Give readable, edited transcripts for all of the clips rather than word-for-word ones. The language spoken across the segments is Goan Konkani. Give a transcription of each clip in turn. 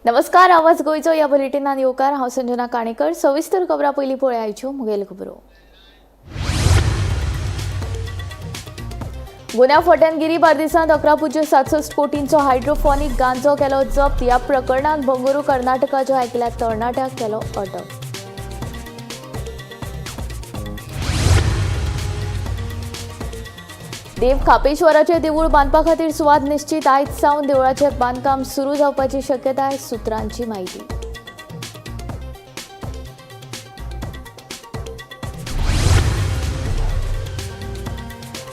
नमस्कार, आवाज गोंयचो ह्या बुलेटिनान येवकार. हांव संजना काणेकर. सविस्तर खबरां पयलीं पळयाच्यो मुखेल खबरो. गुन्यांव फट्यान गिरी बार्देसांत 11.67 कोटींचो हायड्रोफॉनिक गांजो केलो जप्त. ह्या प्रकरणांत बंगळुरू कर्नाटकाच्या एकल्या तरणाट्याक केलो अटक. देव खापेश्वराचे देवूळ बांदपा खातीर सुवात निश्चित. आयज सावन देवळाचें बांदकाम सुरू जावपाची शक्यताय, सुत्रांची माहिती.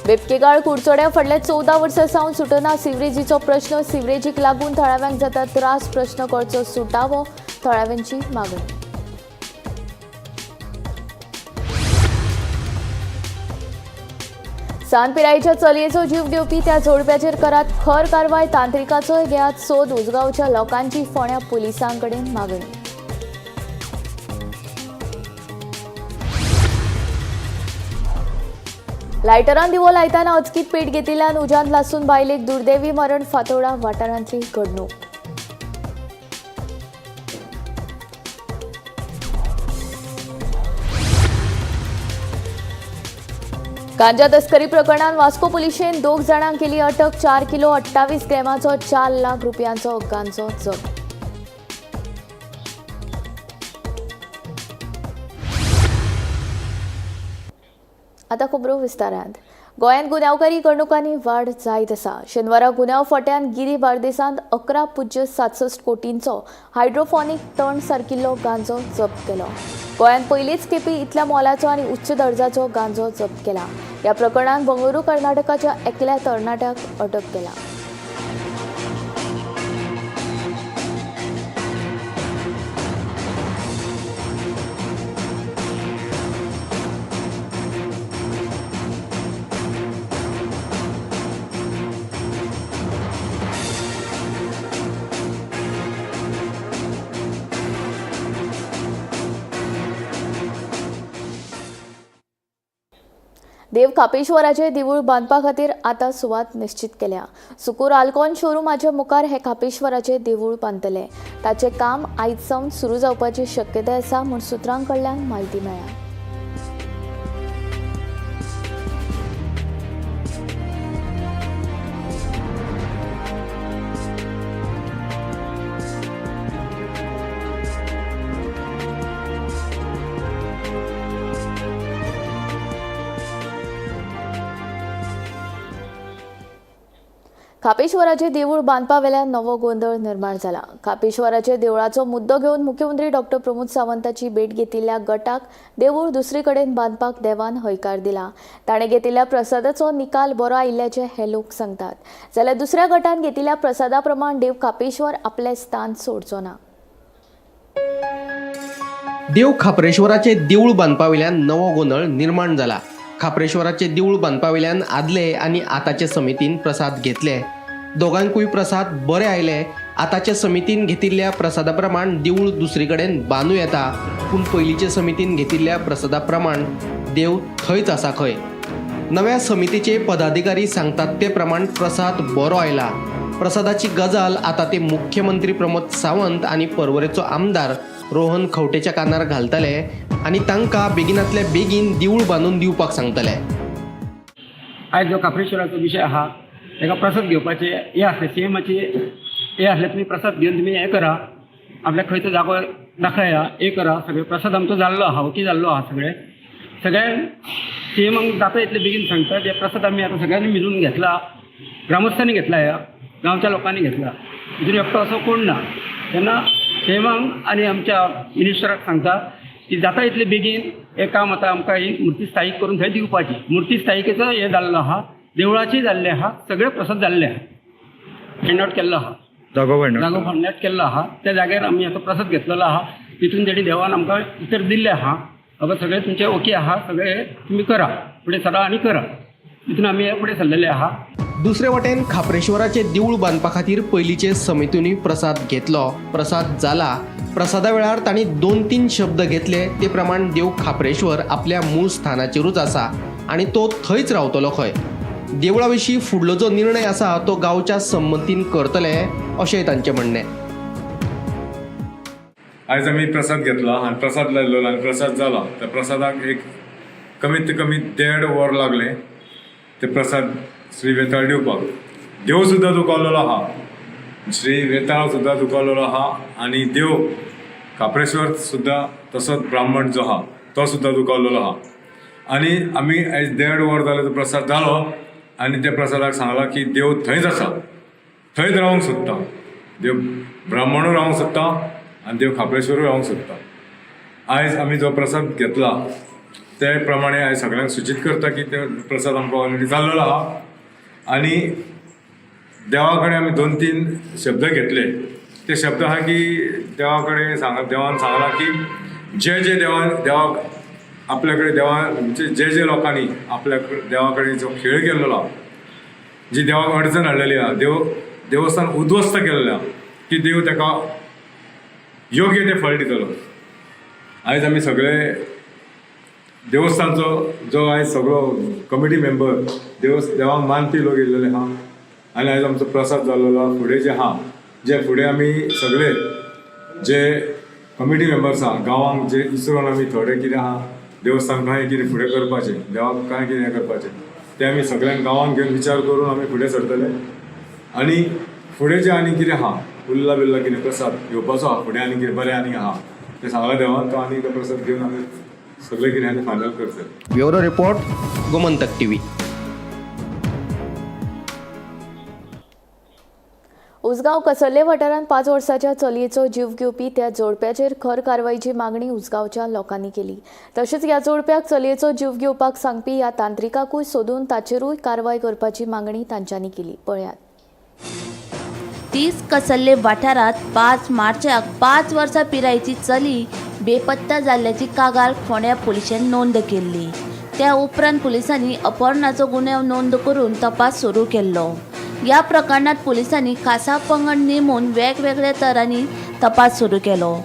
बेबकेगाळ कुडचड्या फाटल्या 14 वर्सां सावन सुटना सिवरेजीचो प्रश्न. सिवरेजीक लागून थळाव्यांक जाता त्रास. प्रश्न करचो सुटावो, थळाव्यांची मागणी. सान पिरायेच्या चलयेचो जीव घेवपी त्या जोडप्याचेर करात खर कारवाय. तांत्रिकाचोय घेयात सोद. उजगांवच्या लोकांची फोंड्या पुलिसांकडेन मागणी. लायटरान दिवो लायतना अचकीत पेट घेतिल्ल्यान उज्यांत लासून बायलेक दुर्दैवी मरण. फातोडा वाठारांतली घडणूक. गांजा तस्करी प्रकरणात वास्को पुलिशेन 2 जाणांक केली अटक. 4 किलो 28 ग्रॅमाचो 4 लाख रुपयांचो गांजो जप्त. आता खबरो विस्तारांत. गोंयांत गुन्यांवकारी घडणुकांनी वाड जायत आसा. शेनवारा गुन्यांव फट्यान गिरी बार्देसांत 11.67 कोटींचो हायड्रोफॉनिक तण सारकिल्लो गांजो जप्त केलो. गोंयांत पयलीच खेपी इतल्या मोलाचो आनी उच्च दर्जाचो गांजो जप्त केला. ह्या प्रकरणांत बंगळुरू कर्नाटकाच्या एकल्या तरणाट्याक अटक केला. देव खापेश्वराचे देवूळ बांदपा खातीर आतां सुवात निश्चित केल्या. सुकूर आल्कॉन शोरूमाच्या मुखार हे खापेश्वराचे देवूळ बांदतले. ताचें काम आयज सावन सुरू जावपाची शक्यताय आसा म्हूण सुत्रां कडल्यान म्हायती मेळ्ळ्या. खापेश्वराचे देवूळ बांदपा वेल्यान नवो गोंदळ निर्माण जाला. खापेश्वराचे देवळाचो मुद्दो घेवन मुख्यमंत्री डॉक्टर प्रमोद सावंताची भेट घेतिल्ल्या गटाक देवूळ दुसरे कडेन बांदपाक देवान हयकार दिला. ताणें घेतिल्ल्या प्रसादाचो निकाल बरो आयिल्ल्याचे हे लोक सांगतात. जाल्यार दुसऱ्या गटान घेतिल्ल्या प्रसादा प्रमाण देव खापेश्वर आपलें स्थान सोडचो ना. देव खाप्रेश्वराचे देवूळ बांदपा वयल्यान नवो गोंदळ निर्माण जाला. खाप्रेश्वराचे देवूळ बांदपा वयल्यान आदले आनी आतांचे समितीन प्रसाद घेतले. दोगांकूय प्रसाद बरे आयले. आतांचे समितीन घेतिल्ल्या प्रसादा प्रमाण देवूळ दुसरी कडेन बांदू येता, पूण पयलींचे समितीन घेतिल्ल्या प्रसादा प्रमाण देव थंयच आसा खंय. नव्या समितीचे पदाधिकारी सांगतात ते प्रमाण प्रसाद बरो आयला. प्रसादाची गजाल आतां ते मुख्यमंत्री प्रमोद सावंत आनी पर्वरेचो आमदार रोहन खंवटेच्या कानार घालतले आनी तांकां बेगिनातल्या बेगीन देवूळ बांदून दिवपाक सांगतले. आयज जो खाप्रेश्वराचो विशय आहा ताका प्रसाद घेवपाचे हे आसले सीएमाचे हे आसले, तुमी प्रसाद घेवन तुमी हें करा, आपल्याक खंय तो जागो दाखया, हे करा. सगळे प्रसाद आमचो जाल्लो आहा, ओके जाल्लो आहा. सगळे सगळ्यांक सीएमाक जाता इतले बेगीन सांगता. ते प्रसाद आमी आतां सगळ्यांनी मिळून घेतला, ग्रामस्थांनी घेतला, ह्या गांवच्या लोकांनी घेतला, हितून एकटो असो कोण ना. तेन्ना सीएमाक आनी आमच्या मिनिस्टराक सांगता की जाता इतले बेगीन हें काम आतां आमकां ही मुर्ती स्थायीक करून थंय दिवपाची. मुर्ती स्थायिकेचो हें जाल्लो आहा, देवळाची जाल्ले आहा, सगळे प्रसाद जाल्ले आहा, फायंड आवट केल्लो आहा, जागो फायंड जागो फायंड आवट केल्लो आहा. त्या जाग्यार आमी आतां प्रसाद घेतलेलो आहा. तितून तेणी देवान आमकां उतर दिल्लें आहा, बाबा सगळें तुमचें ओके आहा, सगळें तुमी करा, फुडें सरा आनी करा. तितून आमी हे फुडें सरलेले आहा. दुसरे वटेन खाप्रेश्वराचे देवूळ बांदपा खातीर पयलींचे समितीनूय प्रसाद घेतलो. प्रसाद जाला. प्रसादा वेळार तांणी 2-3 शब्द घेतले ते प्रमाण देव खाप्रेश्वर आपल्या मूळ स्थानाचेरूच आसा आनी तो थंयच रावतलो खंय. देवळा विशीं फुडलो जो निर्णय आसा तो गांवच्या संमतीन करतले अशेंय तांचें म्हणणें. आयज आमी प्रसाद घेतला आनी प्रसाद लायलो आनी प्रसाद जाला. त्या प्रसादाक एक कमीत कमी देड वर लागलें ते प्रसाद श्री वेताळ दिवपाक. देव सुद्दां दुखावलेलो आहा, श्री वेताळ सुद्दां दुखावलेलो आहा आनी देव खाप्रेश्वर सुद्दां तसोच ब्राह्मण जो आहा तो सुद्दां दुखावलेलो आहा. आनी आमी आयज देड वर जालें तो प्रसाद जालो आनी त्या प्रसादाक सांगलां की देव थंयच आसा, थंयच रावंक सोदता. देव ब्राह्मणूय रावंक सोदता आनी देव खाप्रेश्वरूय रावंक सोदता. आयज आमी जो प्रसाद घेतला ते प्रमाणे आयज सगळ्यांक सुचीत करता की ते प्रसाद आमकां ऑलरेडी जाल्लो आहा. आनी देवा कडेन आमी दोन तीन शब्द घेतले. ते शब्द आहा की देवा कडेन सांग, देवान सांगलां की जे जे देवान देवाक आपल्या कडेन देवा म्हणजे जे जे लोकांनी आपल्या देवा कडेन जो खेळ केल्लो आहा, जी देवाक अडचण हाडलेली आहा, देव देवस्थान उद्ध्वस्त केल्लें आहा, की देव ताका योग्य तें फळ दितलो. आयज आमी सगळे देवस्थानचो जो आयज सगळो कमिटी मेंबर देवाक मानपी लोक येयल्लेले आहा आनी आयज आमचो प्रसाद जाल्लो आहा. फुडें जे आहा जे फुडें आमी सगळे जे कमिटी मेंबर्स आहा गांवांक जे इसरोन आमी थोडे कितें आहा देवस्थान कांय कितें फुडें करपाचें, देवाक कांय कितें करपाचें तें आमी सगळ्यांक गांवांक घेवन विचार करून आमी फुडें सरतले. आनी फुडें जें आनी कितें आहा उरला बिरला कितें प्रसाद घेवपाचो आहा फुडें आनी कितें बरें आनी आहा तें सांगलां देवान, तो आनी तो प्रसाद घेवन आमी सगळें कितें आनी फायनल करतले. Bureau report, Gomantak TV. Usgao Cansaulim वाठारांत 5 वर्साच्या चलयेचो जीव घेवपी त्या जोडप्याचेर खर कारवायची मागणी उसगांवच्या लोकांनी केली. तशेंच ह्या जोडप्याक चलयेचो जीव घेवपाक सांगपी ह्या तांत्रिकाकूय सोदून ताचेरूय कारवाय करपाची मागणी तांच्यांनी केली. पळयात. 30 कसल्ले वाठारांत 5 मार्चाक 5 वर्सां पिरायेची चली बेपत्ता जाल्ल्याची कागाळ फोंड्या पुलिशेन नोंद केल्ली. त्या उपरांत पुलिसांनी अपहरणाचो गुन्यांव नोंद करून तपास सुरू केल्लो. ह्या प्रकरणांत पुलिसांनी खासा पंगड नेमून वेगवेगळ्या तरांनी तपास सुरू केलो.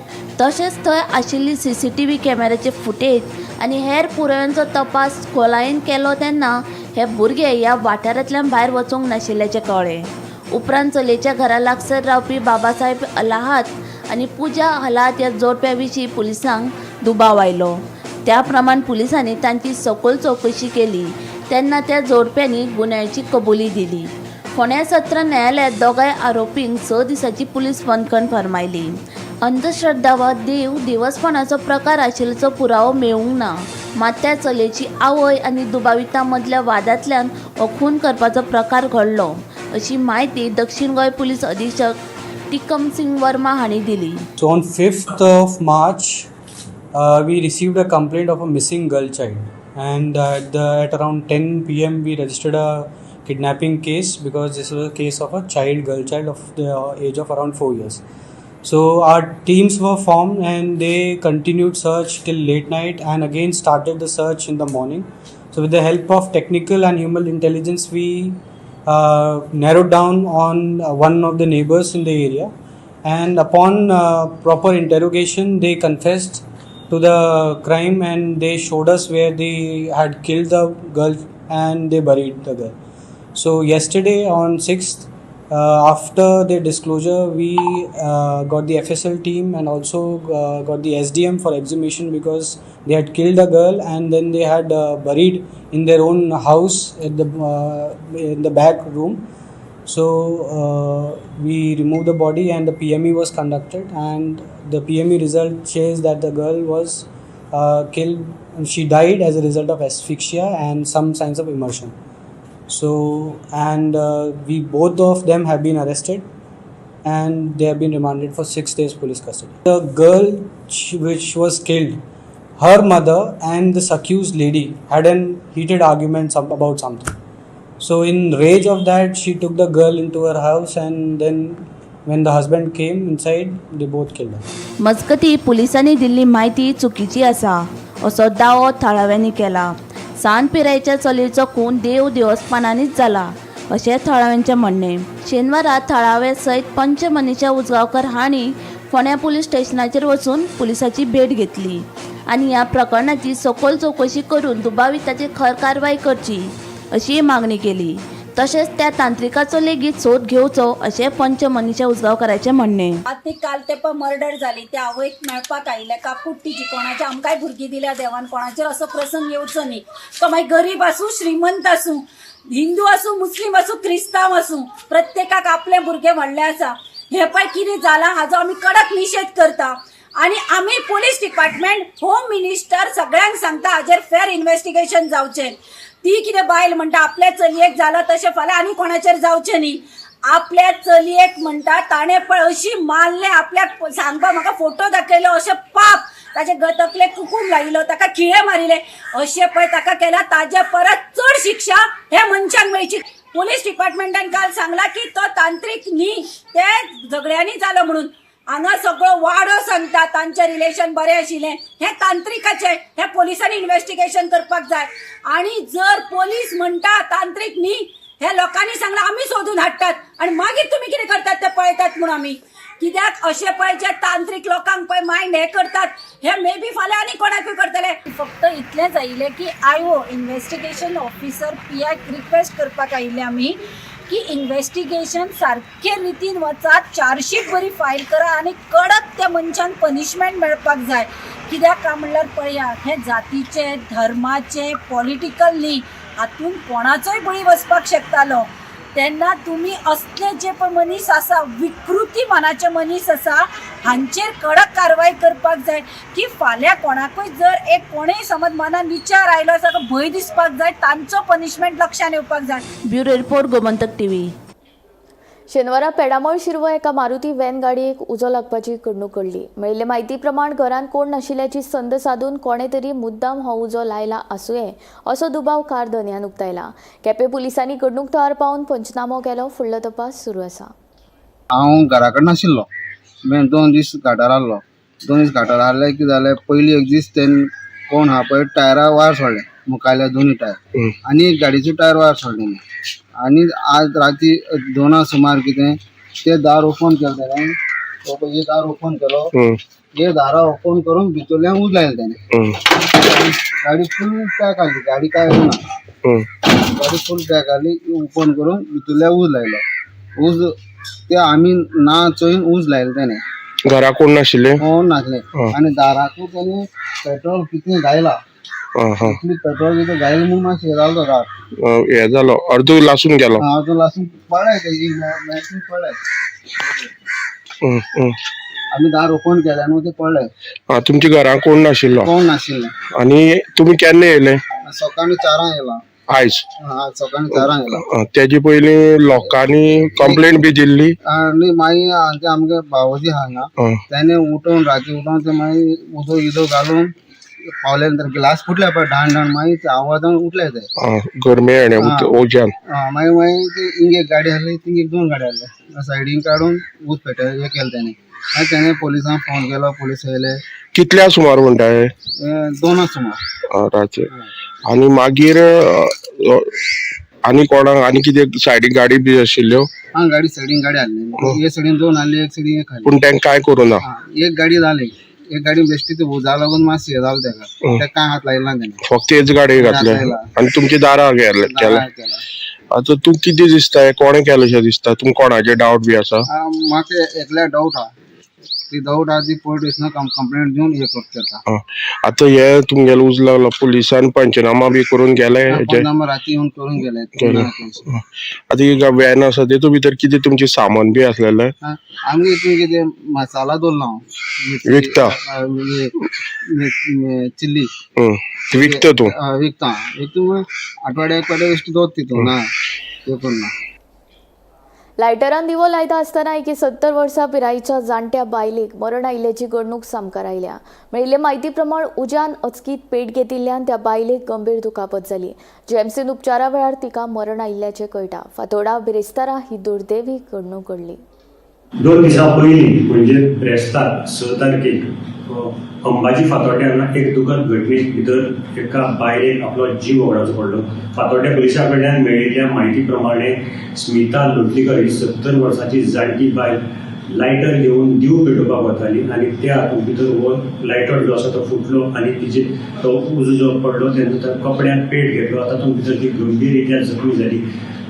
तशेंच थंय आशिल्ली CCTV कॅमेऱ्याचे फुटेज आनी हेर पुराव्यांचो तपास खोलायेन केलो तेन्ना हे भुरगे ह्या वाठारांतल्यान भायर वचूंक नाशिल्ल्याचें कळ्ळें. उपरांत चलयेच्या घरा लागसर रावपी बाबासाहेब अलाहात आनी पुजा हलात ह्या जोडप्या विशीं पुलिसांक दुबाव आयलो. त्या प्रमाण पुलिसांनी तांची सखोल चवकशी केली तेन्ना त्या जोडप्यांनी गुन्यांवाची कबुली दिली. फोंड्या सत्र न्यायालयांत दोगांय आरोपींक 6 दिसांची पुलीस बंदखण फर्मायली. अंधश्रद्धा वा देव देवस्पणाचो प्रकार आशिल्ल्याचो पुरावो मेळूंक ना. मात त्या चलयेची आवय आनी दुबाविता मदल्या वादांतल्यान हो खून करपाचो प्रकार घडलो अशी म्हायती दक्षिण गोंय पुलीस अधीक्षक टिकम सिंग वर्मा हांणी दिली. So on 5th of March, we received a complaint of a missing girl child, and at around 10 p.m. we registered a kidnapping case because this was a case of a girl child of the age of around 4 years. So our teams were formed and they continued search till late night and again started the search in the morning. So with the help of technical and human intelligence, we narrowed down on one of the neighbors in the area, and upon proper interrogation they confessed to the crime and they showed us where they had killed the girl and they buried the girl. So yesterday on 6th, after the disclosure, we got the FSL team and also got the SDM for exhumation because they had killed a girl and then they had buried in their own house at the in the back room. So we removed the body and the PME was conducted, and the PME result says that the girl was killed and she died as a result of asphyxia and some signs of immersion. So, and we both of them have been arrested and they have been remanded for 6 days police custody. The girl which was killed, her mother and this accused lady had an heated argument about something. So in rage of that, she took the girl into her house, and then when the husband came inside, they both killed her. मजगती पुलिसांनी दिल्ली म्हायती चुकीची आसा असो दावो थळाव्यांनी केला. सान पिरायेच्या चलयेचो खून देव देवस्पणांनीच जाला अशें थळाव्यांचें म्हणणें. शेनवारा थळावे सयत पंच मनीषा उजगांवकर हांणी फोंड्या पुलीस स्टेशनाचेर वचून पुलिसाची भेट घेतली आनी ह्या प्रकरणाची सखोल चवकशी करून दुबाविताचेर खर कारवाय करची अशी मागणी केली. तशेंच त्या तांत्रिकाचो लेगीत सोद घेवचो अशें पंच मनीषा उजगांवकाराचें म्हणणें. आतां ती काल तेपा मर्डर जाली त्या आवयक मेळपाक आयिल्लें काकूट तिची कोणाच्या आमकांय भुरगीं दिल्या देवान कोणाचेर असो प्रसंग येवचो न्ही. तो मागीर गरीब आसूं श्रीमंत आसूं हिंदू आसूं मुस्लीम आसूं क्रिस्तांव आसूं प्रत्येकाक आपलें भुरगें व्हडलें आसा. हें पळय कितें जालां हाजो आमी कडक निशेध करता आनी आमी पुलीस डिपार्टमेंट होम मिनिस्टर सगळ्यांक सांगता हाजेर फेर इन्वेस्टिगेशन जावचें. ती कितें बायल म्हणटा आपल्या चलयेक जालां तशें फाल्यां आनी कोणाचेर जावचें न्ही. आपल्या चलयेक म्हणटा ताणें पळय अशी मारलें आपल्याक सांगपा म्हाका फोटो दाखयलो अशें पाप ताजे तकलेक कुकूम लायिल्लो ताका खिळे मारिल्ले अशें पळय ताका केला. ताजे परत चड शिक्षा हे मनशांक मेळची. पुलीस डिपार्टमेंटान काल सांगला की तो तांत्रीक न्ही ते झगड्यांनी जालो म्हणून. हांगा सगळो वाडो सांगता तांचें रिलेशन बरें आशिल्लें. हें तांत्रिकाचें हें पोलिसांनी इन्वेस्टिगेशन करपाक जाय. आनी जर पोलीस म्हणटा तांत्रीक न्ही हे लोकांनी सांगलां आमी सोदून हाडटात आनी मागीर तुमी कितें करतात ते पळयतात म्हूण आमी कित्याक अशें पळय जे तांत्रीक लोकांक पळय मायंड हे करतात हे मे बी फाल्यां आनी कोणाकूय करतले. फक्त इतलेंच आयिल्लें की आयओ इन्वेस्टिगेशन ऑफिसर पीआयक रिक्वेस्ट करपाक आयिल्ले आमी की इन्वेस्टिगेशन सारके रितीन वचात, चार्जशीट बरी फायल करा आनी कडक त्या मनशान पनिशमेंट मेळपाक जाय. कित्याक काय म्हणल्यार पळया हें जातीचें धर्माचें पॉलिटिकल न्ही, हातून कोणाचोय बळी वचपाक शकतालो. तेन्ना तुमी असले जे पळय मनीस आसा विकृती मनाचे मनीस आसा हांचेर कडक कारवाय करपाक जाय की फाल्यां कोणाकूय जर एक कोणूय समज मनान विचार आयलो आसा भंय दिसपाक जाय, तांचो पनिशमेंट लक्षान येवपाक जाय. Bureau report, Gomantak TV. शेनवारा पेडामळ शिरवय एका मारुती व्हॅन गाडयेक उजो लागपाची घडणूक घडली. मेळिल्ले म्हायती प्रमाण घरांत कोण नाशिल्ल्याची संद सादून कोणे तरी मुद्दाम हो उजो लायला आसुये असो दुबाव कार धनयान उक्तायला. केपें पुलिसांनी घडणूक थळार पावून पंचनामो केलो. फुडलो तपास सुरू आसा. हांव घरा कडेन नाशिल्लो, मागीर 2 दीस घाटार आहलो. 2 दीस घाटार आहले कितें जालें, पयली एक दीस तेणें कोण आहा पळय टायरा वायर सोडले मुखाल्ल्या दोनूय टायर आनी एक गाडयेचो टायर वायर सोडलें. आनी आज राती 2 सुमार कितें ते दार ओपन केलें तेणें, तो पळय हे दार ओपन केलो, हे दारां ओपन करून भितरल्यान उज लायलें तेणें. गाडी फूल पॅक आहली, गाडी काय ना, गाडी फूल पॅक आहली, ओपन करून भितरल्यान उज लायलो. उज ते आमी ना चोयन उज लायलें तेणें. घरा कोण नाशिल्ले, कोण नासले आनी दाराकूय तेणें पेट्रोल कितें घायला, पेट्रोल कितें घायलें म्हूण मातशें जालो दार हे जालो अर्दो लासून गेलो, अर्दो लासून पळय पळय. आमी दार ओपन केलें न्हू ते पळय. तुमच्या घरान कोण नाशिल्लो, कोण नाशिल्लें. आनी तुमी केन्ना येयले? सकाळीं 4 येयला. आयज सकाळीं 4 येयला. तेजे पयलीं लोकांनी कंप्लेंट बी दिल्ली आनी मागीर आमगे भावोजी आहा हांगा, तेणें उठोवन राती उठोवन ते मागीर उदो इदो घालून पावले नंतर ग्लास फुटले पळय ढाण ढाण, मागीर ते आवाजान उठले ते गरमे उज्यान. मागीर मागीर ते हिंग एक गाडी आहली, थिंग एक 2 गाडी आहले, सायडीन काडून ऊस पेटे हे केलें तेणें. मागीर तेणें पोलिसांक फोन केलो, पोलीस येयले. कितल्या सुमार म्हणटा हे? 2 सुमार रातचे. आनी मागीर आनी कोणाक आनी कितें सायडीक गाडी बी आशिल्ल्यो? हा, गाडी सायडीन गाडी आहली, एक सायडीन 2 आहली, एक सायडीन एक आहली. पूण तांकां कांय करूं ना? एक गाडी जाली, एक गाडी बेश्टी ते उजा लागून मातशें हें जालें तेका, तेका कांय हात लायला तेणें, फक्त हेच गाडयेक घातले आनी तुमच्या दाराक केलें. आतां तूं कितें दिसता, कोणें केलें शें दिसता? तुमकां कोणाचेर डावट बी आसा? म्हाका एकल्या डावट आहा, ती डावट आहा ती पोलीस स्टेशनाक कंप्लेंट दिवन हे करता. आतां हे तुमगेलो उजो लागलो, पुलिसान पंचनामा बी करून गेले? पंचनामा राती येवन करून गेले. आतां ही व्हॅन आसा तेतूंत भितर कितें तुमचें सामान बी आसलेलें? आमगे हितून कितें मसाला दवरला हांव, विकता चिल्ली विकता तूं? विकता, विकता आठवड्याक फावटी बेश्टी दवरता तितून ना ते करून. लायटरान दिवो लायता आसतना एके 70 वर्सां पिरायेच्या जाणट्या बायलेक मरण आयिल्ल्याची घडणूक सामकार आयल्या. मेळिल्ले म्हायती प्रमाण उज्यान अचकीत पेट घेतिल्ल्यान त्या बायलेक गंभीर दुखापत जाली. जीएमसीन उपचारा वेळार तिका मरण आयिल्ल्याचें कळटा. फातोडा बिरेस्तारा ही दुर्दैवी घडणूक घडली. 2 दिसां पयलीं म्हणजे ब्रेस्तार 6 तारखेक अंबाजी फातोड्ड्या हांगा एक दुखद घटनेक भितर एका बायलेक आपलो जीव वगडावचो पडलो. फातोड्ड्या पुलिसां कडल्यान मेळिल्ल्या म्हायती प्रमाणे स्मिता लोटलीकर ही 70 वर्सांची जाणटी बायल लायटर घेवन दिवो पेटोवपाक वताली आनी त्या हातूंत भितर हो लायटर जो आसा तो फुटलो आनी तिजे तो उजो जो पडलो तेन्ना त्या कपड्यान पेट घेतलो. तातूंत भितर ती गंभीर रित्या जखमी जाली.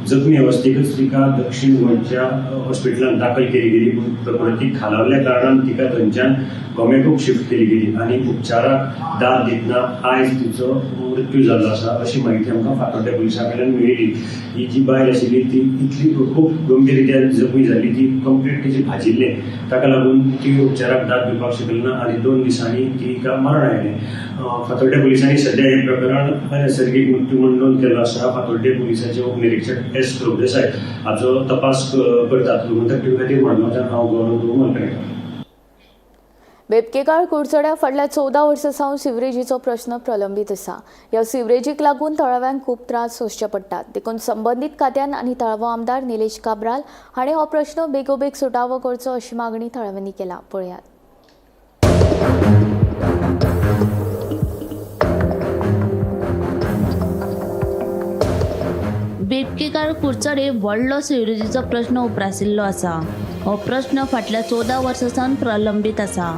जखमी अवस्थेकच तिका दक्षिण गोंयच्या हॉस्पिटलांत दाखल केली गेली, पूण प्रकृती खालावल्ल्या कारणान तिका थंयच्यान गोमेकॉक शिफ्ट केली गेली आनी उपचाराक दाद दितना आयज तिचो मृत्यू जाल्लो आसा अशी म्हायती आमकां फातोड्ड्या पुलिसां कडल्यान मेळिल्ली. ही जी बायल आशिल्ली ती इतली खूब गंभीर रित्या जखमी जाल्ली, ती कंप्लीट तिची भाजिल्लें, ताका लागून ती उपचाराक दाद दिवपाक शकली ना आनी 2 दिसांनी तिका मरण आयलें. फातोड्ड्या पुलिसांनी सद्या हें प्रकरण नैसर्गीक मृत्यू म्हूण नोंद केल्लो आसा. फातोड्डे पुलिसाचे उपनिरीक्षक एस प्रभुदेसाय हाचो तपास करतात. गोमंतक टीव्ही खातीर मडगांवच्यान हांव गौरव मलकणेकर. बेबकेकाळ कुडचड्या फाटल्या 14 वर्सां सावन सिवरेजीचो प्रश्न प्रलंबीत आसा. ह्या सिवरेजीक लागून थळाव्यांक खूब त्रास सोंसचे पडटात. देखून संबंदीत खात्यान आनी थळावो आमदार निलेश काब्राल हांणी हो प्रश्न बेगोबेग सुटावो करचो अशी मागणी थळाव्यांनी केला. पळयात. बेबकेकाळ कुडचडे व्हडलो सिवरेजीचो प्रश्न उप्रासिल्लो आसा. हो प्रश्न फाटल्या 14 वर्सां सावन प्रलंबीत आसा.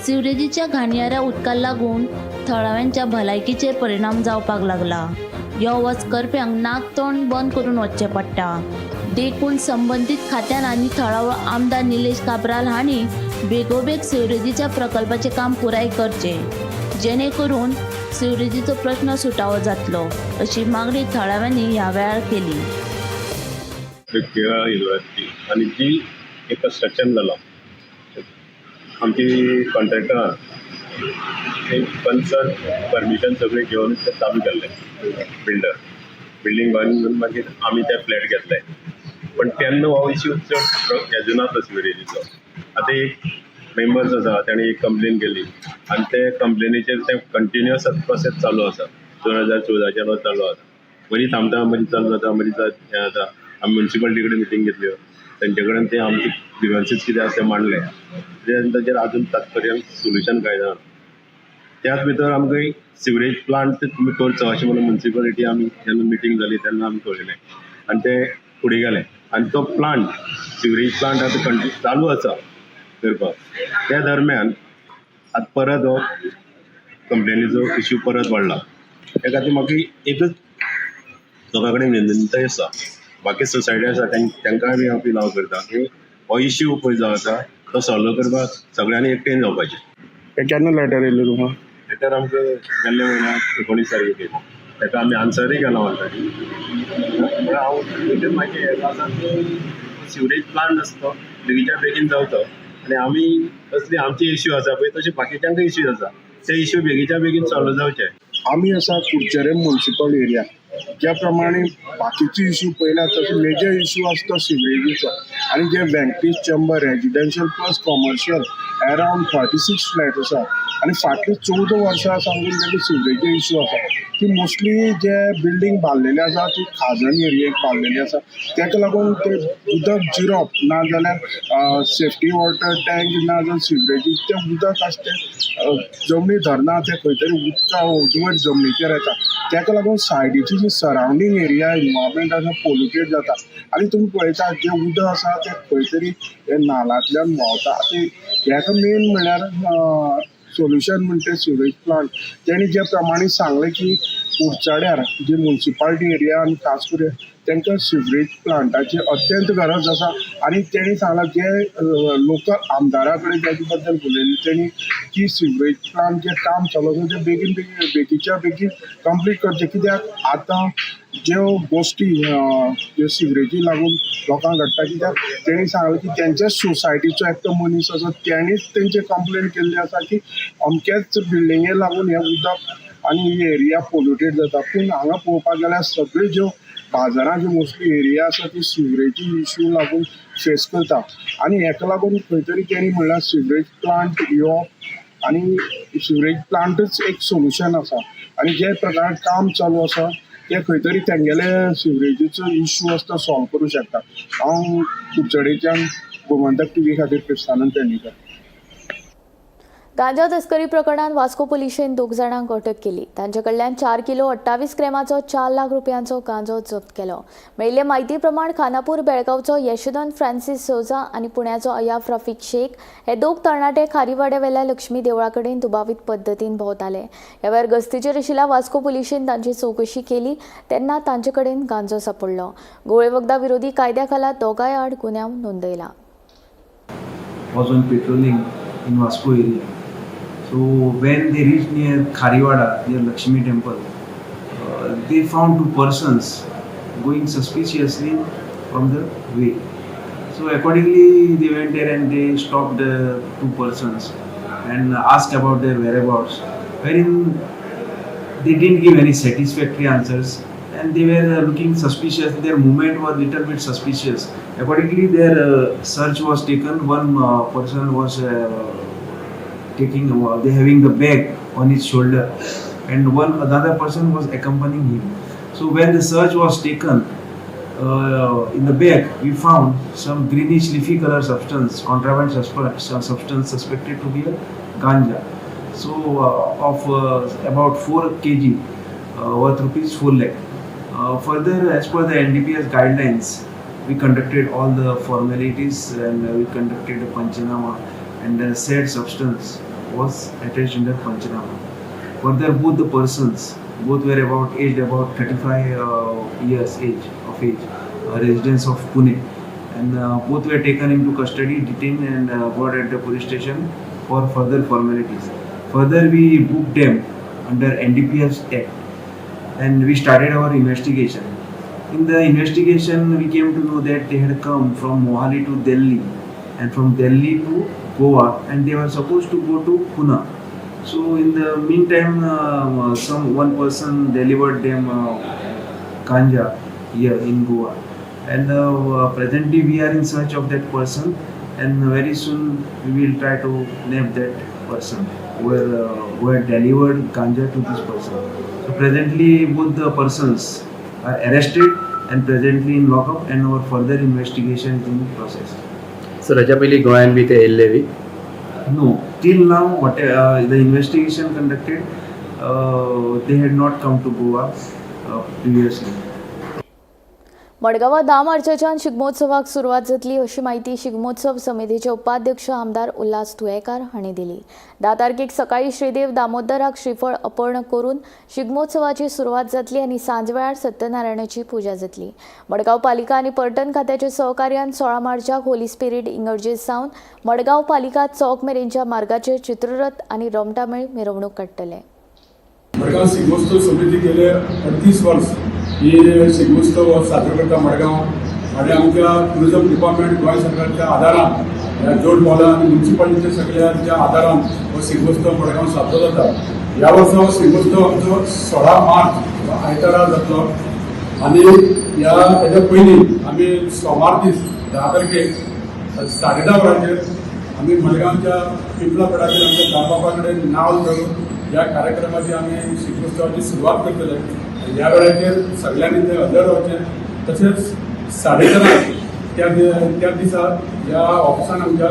सिवरेजीच्या घाणयाऱ्या उदकाक लागून थळाव्यांच्या भलायकीचेर परिणाम जावपाक लागला. यो वच करप्यांक नाक तोंड बंद करून वचचें पडटा. देखून संबंदीत खात्यान आनी थळावो आमदार निलेश काब्राल हांणी बेगोबेग सिवरेजीच्या प्रकल्पाचें काम पुराय करचें, जेणे करून सिवरेजीचो प्रश्न सुटावो जातलो अशी मागणी थळाव्यांनी ह्या वेळार केली. बेबकेकाळ युनिवर्सिटी आनी जी एक कन्स्ट्रक्शन जालां, आमची कॉन्ट्रॅक्टरान एक कन्सर्न परमिशन सगळें घेवन ते चालू केल्लें. बिल्डर बिल्डींग बांदून मागीर आमी ते फ्लॅट घेतले, पण तेन्ना हो इश्यू चड हेजो नासलो सिवरेजीचो. आतां एक मेंबर्स आसा ताणें एक कंप्लेन केली आनी ते कंप्लेनीचेर ते कंटिन्युअस प्रोसेस चालू आसा. 2014च्यान चालू आसा. मदीं थांबता, मदीं चालू जाता, मदीं हें जाता. आमी म्युनिसिपालिटी कडेन मिटींग घेतल्यो, तेंचे कडेन ते आमचे ग्रिवन्सीस कितें आसा ते मांडले, ताचेर आजून तात्पर्य सोल्युशन कांय ना. त्याच भितर आमकां सिवरेज प्लांट तुमी करचो अशें म्हणून म्युनिसिपालिटी आमी जेन्ना मिटींग जाली तेन्ना आमी कळयलें आनी ते फुडें गेले आनी तो प्लांट सिवरेज प्लांट आतां कंटिन्यू चालू आसा करपाक. त्या दरम्यान आतां परत हो कंप्लेनीचो इश्यू परत वाडला. त्या खातीर म्हाका एकच लोकां कडेन विनंती आसा, बाकी सोसायटी आसा तांकांय बी हांव पिलाव करता की हो इश्यू पळय जो आसा तो सॉल्व करपाक सगळ्यांनी एकटेन जावपाचें. केन्ना लेटर येयलें तुमकां? लेटर आमकां गेल्ल्या म्हयन्याक 19 तारखेक येयलें. ताका आमी आन्सरूय केला ऑलरेडी. म्हणून हांव मागीर हें आसा की सिवरेज प्लांट आसा तो बेगीच्या बेगीन जावचो आनी आमी असली आमची इश्यू आसा पळय तशें बाकीच्यांकय इश्यू आसा, ते इश्यू बेगीच्या बेगीन सॉल्व जावचे. आमी आसा कुडचडे म्युनिसिपल एरिया. ज्या प्रमाणे बाकीचे इश्यू पळयला तसो मेजर इश्यू आसा तो सिवरेजीचो. आनी जे Venkatesh chamber residential plus commercial around 36 flat आसा आनी फाटलीं 14 वर्सां सामकी तांकां सिवरेजी इश्यू आसा. ती मोस्टली जे बिल्डींग बांदलेली आसा ती खाजन एरियेक बांदलेली आसा, ताका लागून ते उदक जिरप ना जाल्यार सेफ्टी वॉटर टँक ना जाल्यार सिवरेजी तें उदक आसा तें जमनी धरना, तें खंय तरी उदका वयर जमनीचेर येता. ताका लागून सायडीची जी सरावंडींग एरिया इनवायरमेंट आसा पोल्युटेड जाता. आनी तुमी पळयता जें उदक आसा तें खंय तरी नालांतल्यान व्हांवता. आतां हेका मेन म्हणल्यार सोल्युशन म्हणटा सिवरेज प्लांट. तेणी ज्या प्रमाणे सांगलें की कुडचड्यार जी म्युनिसिपालिटी एरिया आनी खास करून तांकां सिवरेज प्लांटाची अत्यंत गरज आसा. आनी तेणी सांगलां जे लोकल आमदारा कडेन ताजे बद्दल उलयलें तेणी की सिवरेज प्लांट जें काम चालू आसा तें बेगीन बेगीन बेगीच्या बेगीन कंप्लीट करचें. कित्याक आतां ज्यो गोश्टी ज्यो सिवरेजी लागून लोकांक घडटा, कित्याक तेणी सांगलें की तेंच्याच सोसायटीचो एकटो मनीस आसा तेणीच तेंचे कंप्लेन केल्ली आसा की अमक्याच बिल्डिंगे लागून हें उदक आनी ही एरिया पोल्युटेड जाता. पूण हांगा पळोवपाक गेल्यार सगळ्यो ज्यो बाजारां जी मोस्टली एरिया आसा ती सिवरेजी इश्यू लागून फेस करता. आनी हेका लागून खंय तरी तेणी म्हणल्यार सिवरेज प्लांट येवप आनी सिवरेज प्लांटच एक सोल्युशन आसा. आनी जे प्रकार काम चालू आसा ते खंय तरी तेंगेले सिवरेजीचो इश्यू आसा तो सॉल्व करूं शकता. हांव कुडचडेच्यान गोमंतक टीव्ही खातीर क्रिस्तानंद पेडणेकर. गांजा तस्करी प्रकरणात वास्को पुलिशेन 2 जाणांक अटक केली. तांचे कडल्यान 4 किलो 28 ग्रॅमाचो 4 लाख रुपयांचो गांजो जप्त केलो. मेळिल्ले म्हायती प्रमाण खानापूर बेळगांवचो यशोधन फ्रांसीस सोजा आनी पुण्याचो अयाफ रफीक शेख हे 2 तरणाटे खारीवाड्यावेल्या लक्ष्मी देवळा कडेन दुबावीत पद्दतीन भोंवताले. ह्या वेळार गस्तीचेर आशिल्ल्या वास्को पुलिशेन तांची चवकशी केली तेन्ना तांचे कडेन गांजो सापडलो. गोळे वखदां विरोधी कायद्या खाला दोगांय आड गुन्यांव नोंदयला. Was on patrolling in Vasco area. So when they reached near Khariwada, near Lakshmi temple, they found 2 persons going suspiciously from the way. So accordingly, they went there and they stopped the 2 persons and asked about their whereabouts, wherein they didn't give any satisfactory answers and they were looking suspicious. Their movement was little bit suspicious. Accordingly, their search was taken. One person was they having the bag on his shoulder, and one another person was accompanying him. So when the search was taken, in the bag we found some greenish leafy color substance, contraband substance suspected to be a ganja. So of about 4 kg, worth rupees 4 lakh. Further, as per the NDPS guidelines, we conducted all the formalities and we conducted a panchanama, and the said substance was attached in the panchanama. Further, both the persons, both were about aged about 35 years of age, residents of Pune, and both were taken into custody, detained, and brought at the police station for further formalities. Further, we booked them under NDPS Act, and we started our investigation. In the investigation, we came to know that they had come from Mohali to Delhi, and from Delhi to Goa, and they were supposed to go to Pune. So in the meantime, some one person delivered them ganja here in Goa, and presently we are in search of that person, and very soon we will try to nab that person who had delivered ganja to this person. So presently both the persons are arrested and presently in lockup, and our further investigation is in process. Sir, हाच्या पयलीं गोंयान बी ते येयल्ले बी? No, till now, what the investigation conducted, they had not come to Goa previously. मडगांवां 10 मार्चाच्यान शिगमोत्सवाक सुरवात जातली अशी म्हायती शिगमोत्सव समितीचे उपाध्यक्ष आमदार उल्हास तुयेकार हांणी दिली. 10 तारखेक सकाळी श्रीदेव दामोदराक श्रीफळ अर्पण करून शिगमोत्सवाची सुरवात जातली आनी सांजवेळार सत्यनारायणाची पुजा जातली. मडगांव पालिका आनी पर्यटन खात्याच्या सहकार्यान 16 मार्चाक होली स्पिरीट इगर्जे सावन मडगांव पालिका चौक मेरेनच्या मार्गाचेर चित्ररथ आनी रोमटामेळ मिरवणूक काडटले. मडगांव शिगमोत्सव समिती गेले 38 वर्स ही शिगमोत्सव साजरो करता मडगांव, आनी आमच्या टुरिझम डिपार्टमेंट गोंय सरकारच्या आदारान ह्या जोड पावला आनी म्युनिसिपालिटीच्या सगळ्यांच्या आदारान हो शिगमोत्सव मडगांव साजरो जाता. ह्या वर्सा हो शिगमोत्सव आमचो 16 मार्च आयतारा जातलो आनी ह्या तेच्या पयलीं आमी सोमार दीस 10 तारखेक 10:30 वरांचेर आमी मडगांवच्या पिंपळा पेडाचेर आमच्या दामबाबा कडेन नाल्ल धरून ह्या कार्यक्रमाची आमी शिगमोत्सवाची सुरवात करतले. ह्या वेळाचेर सगळ्यांनी थंय हजर रावचें. तशेंच 4:30 त्या दिसा ह्या ऑफिसान आमच्या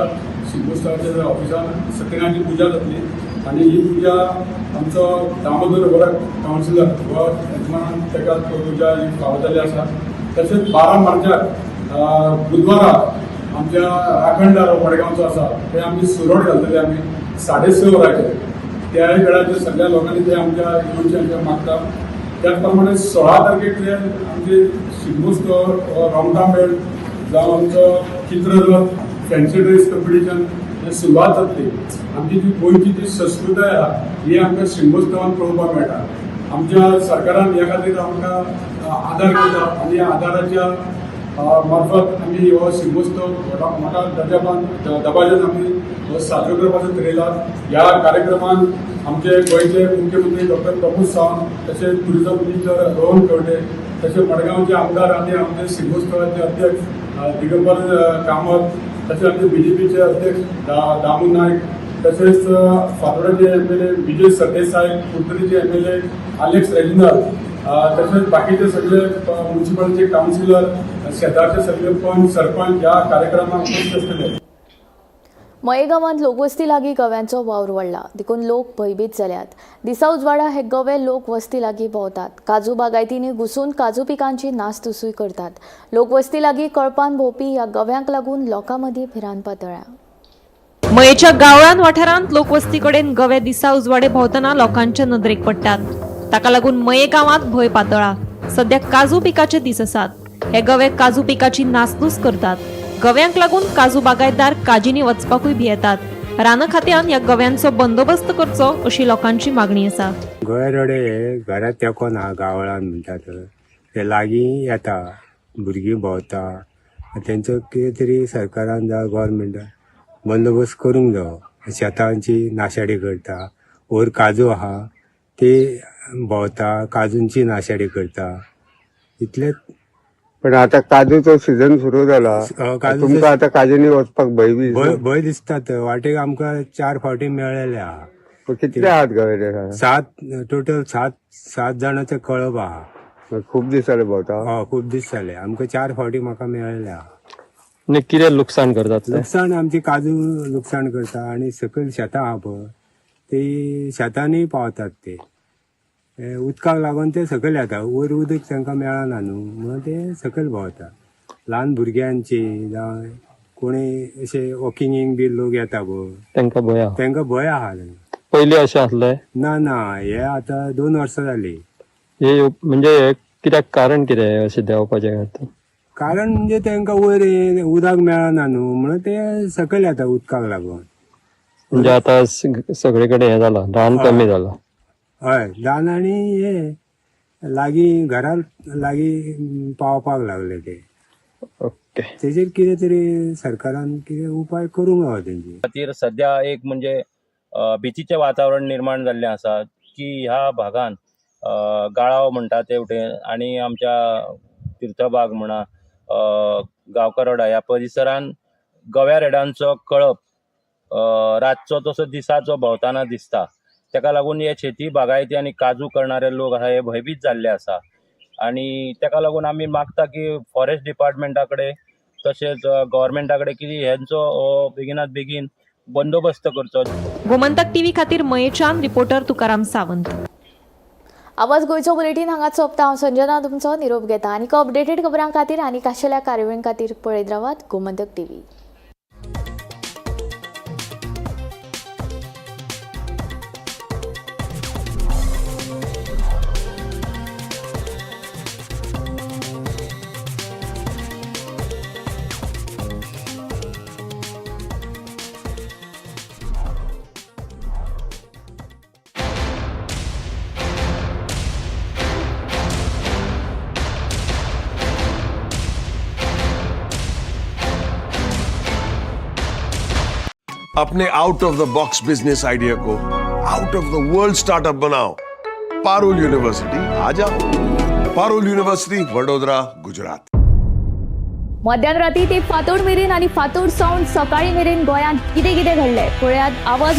शिगमोत्सवाच्या ऑफिसान सत्यनारायणाची पुजा जातली आनी ही पुजा आमचो दामोदर वरक कावन्सिलर हो यजमानान ताका पुजा ही फावो जाल्ली आसा. तशेंच 12 मार्चाक बुधवारा आमच्या राखणदार मडगांवचो आसा थंय आमी सुरवट घालतले आमी 6:30 वरांचेर. त्याय वेळाचेर सगळ्या लोकांनी ते आमच्या येवचें आमच्या मागता. त्याच प्रमाणे 16 तारखेक ते आमचे शिगमोत्सव रोमटामेळ जावं आमचो चित्ररथ फॅन्सी ड्रेस कॉम्पिटिशन हे सुरवात जातली. आमची जी गोंयची जी संस्कृताय आहा ही आमकां शिगमोत्सवान पळोवपाक मेळटा. आमच्या सरकारान ह्या खातीर आमकां आदार करता आनी ह्या आदाराच्या मार्फत आमी हो शिगमोत्सव मोठ्या दर्जापान दबाज्यान आमी हो साजरो करपाचो थरयला. ह्या कार्यक्रमान आमचे गोंयचे मुख्यमंत्री डॉक्टर प्रमोद सावंत, तशेंच टुरिझम मिनिस्टर रोहन खंवटे, तशेंच मडगांवचे आमदार आनी आमचे शिगमोत्सवाचे अध्यक्ष दिगंबर कामत, तशेंच आमचे बीजेपीचे अध्यक्ष दामू नायक, तशेंच फातोड्याचे MLA Vijay Sardesai, कुडतरीचे MLA Alex Reginald, तशेंच बाकीचे सगळे म्युनिसिपालिटीचे कावन्सिलर, शेजारचे सगळे पंच सरपंच ह्या कार्यक्रमाक उपस्थित आसतले. मये गांवांत लोकवस्ती लागीं गव्यांचो वावर वाडला देखून लोक भंयभीत जाल्यात. दिसा उजवाडा हे गवे लोक वस्ती लागीं भोंवतात. काजू बागायतींनी घुसून काजू पिकांची नासधुसूय करतात. लोकवस्ती लागीं कळपान भोंवपी ह्या गव्यांक लागून लोकां मदीं भिरांत पातळ्ळ्या. मयेच्या गावळान वाठारांत लोकवस्ती कडेन गवे दिसा उजवाडे भोंवतना लोकांच्या नदरेक पडटात. ताका लागून मये गांवांत भंय पातळा. सध्या काजू पिकाचे दीस आसात. हे गवे काजू पिकाची नासधूस करतात. गव्यांक लागून काजू बागायतदार काजींनी वचपाकूय भियेतात. रान खात्यान ह्या गव्यांचो बंदोबस्त करचो अशी लोकांची मागणी आसा. गोंय रडे हे घरात तेंको ना गावळान म्हणटात ते लागीं येता, भुरगीं भोंवता, तेंचो कितें तरी सरकारान जावं गोवोरमेंटान बंदोबस्त करूंक जावो. शेतांची नाशाडी करता, वयर काजू आहा ते भोंवता, काजूंची नाशाडी करता, इतलेंच. पण आता काजूचो सीझन सुरू जाला, काजूचो- तुमकां आतां काजींनी वचपाक भंय बी भंय भंय दिसता. थंय वाटेक आमकां 4 फावटी मेळ्ळेले आहा. कितले आहात गवे ते? 7 टोटल, 7 जाणांचे कळप आहा. खूप दीस जाले भोंवता. हय, खूब दीस जाले आमकां 4 फावटी म्हाका मेळ्ळेले आहा. आनी कितें लुकसाण करतात ते? लुकसाण आमची काजू लुकसाण करता आनी सकयल शेतां आहा पळय ती शेतांनी पावतात ते. हे उदकाक लागून ते सकयल येता, वयर उदक तांकां मेळना न्हू म्हणून ते सकयल भोंवता. ल्हान भुरग्यांची जावं कोणी अशे वॉकिंगेक बी लोक येता पळय तांकां भंय आहा. तांकां भंय आहा. पयलीं अशें आसलें ना ना, हे आतां 2 वर्सां जाली. हे म्हणजे हे कित्याक कारण कितें अशें देंवपाचें? कारण म्हणजे तांकां वयर हे उदक मेळना न्हू म्हणून ते सकयल येता उदकाक लागून. म्हणजे आतां सगळे कडेन हें जालां, रान कमी जालां. हय, रान आनी हे लागीं घरा लागीं पावपाक लागले ते. ओके, तेजेर कितें तरी सरकारान कितें उपाय करूंक जावो तेंचे. खातीर सध्या एक म्हणजे भितीचें वातावरण निर्माण जाल्लें आसा की ह्या भागान गाळाव म्हणटा ते वटेन आनी आमच्या तीर्थबाग म्हणा, गांवकरोडा ह्या परिसरान गव्या रेड्यांचो कळप रातचो तसो दिसाचो भोंवतना दिसता. ताका लागून हे शेती बागायती आनी काजू करणारे लोक आसा हे भंयभीत जाल्ले आसा आनी ताका लागून आमी मागता की फॉरेस्ट डिपार्टमेंटा कडेन तशेंच गव्हर्मेंटा कडेन की हेंचो बेगिनात बेगीन बंदोबस्त करचो. गोमंतक टीव्ही खातीर मयेच्यान रिपोर्टर तुकाराम सावंत. आवाज गोंयचो बुलेटीन हांगाच सोंपता. हांव संजना तुमचो निरोप घेता. आनीक अपडेटेड खबरां खातीर आनी खाशेल्या कार्यावळीं खातीर पळयत रावात गोमंतक टीव्ही. अपने out of the box business idea को out of the world startup बनाओ. पारुल यूनिवर्सिटी आ जाओ. पारुल यूनिवर्सिटी, वडोदरा, गुजरात. मध्यान राती ते फांतोड मेरेन आनी फांतोड सावन सकाळी मेरेन गोंयांत कितें कितें घडलें पळयात आवाज